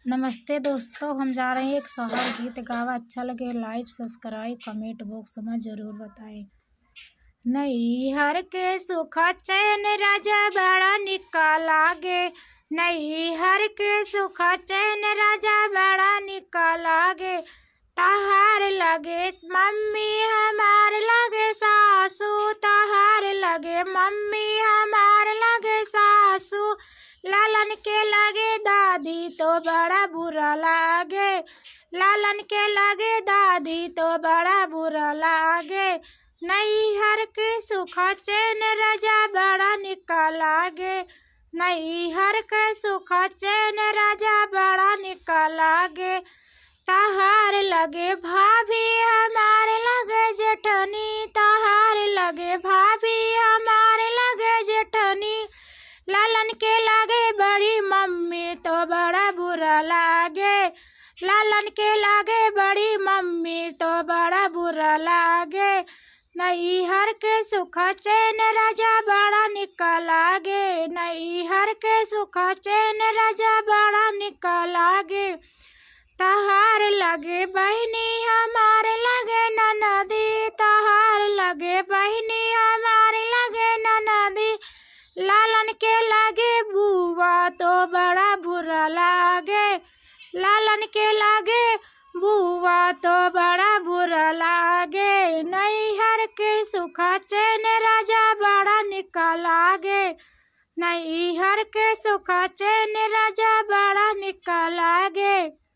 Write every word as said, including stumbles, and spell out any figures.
नमस्ते दोस्तों, हम जा रहे हैं एक सोहर गीत गावा। अच्छा लगे like, subscribe, comment box में जरूर बताएं। नैहर के सुख चैन राजा बड़ा निका लागे, नैहर के सुख चैन राजा बड़ा निका लागे। तहार लगे मम्मी हमार लगे सासू, तहार लगे मम्मी हमार लगे सासू। लालन के लगे दादी तो बड़ा बुरा लागे, लालन के लगे दादी तो बड़ा बुरा लागे। नैहर के सुख चैन राजा बड़ा निका लागे, नैहर के सुख चैन राजा बड़ा निका लागे। तहार लगे भाभी हमार लगे जेठनी, तहार लगे भाभी हमार लगे जेठनी। लालन के लगे बड़ी मम्मी तो बड़ा बुरा लागे, लालन के लगे बड़ी मम्मी तो बड़ा बुरा लागे। नैहर के सुख चैन राजा बड़ा निका लागे, नैहर के सुख चैन राजा बड़ा निका लागे। तहार लगे बहिनी हमार लगे ननदी, तहार लगे बहिनी हमार लगे ननदी। लालन के लगे बुआ तो बड़ा बुरा लागे, लालन के लगे बुआ तो बड़ा बुरा लागे। नैहर के सुख चैन राजा बड़ा निका लागे, नैहर के सुख चैन राजा बड़ा निका लागे।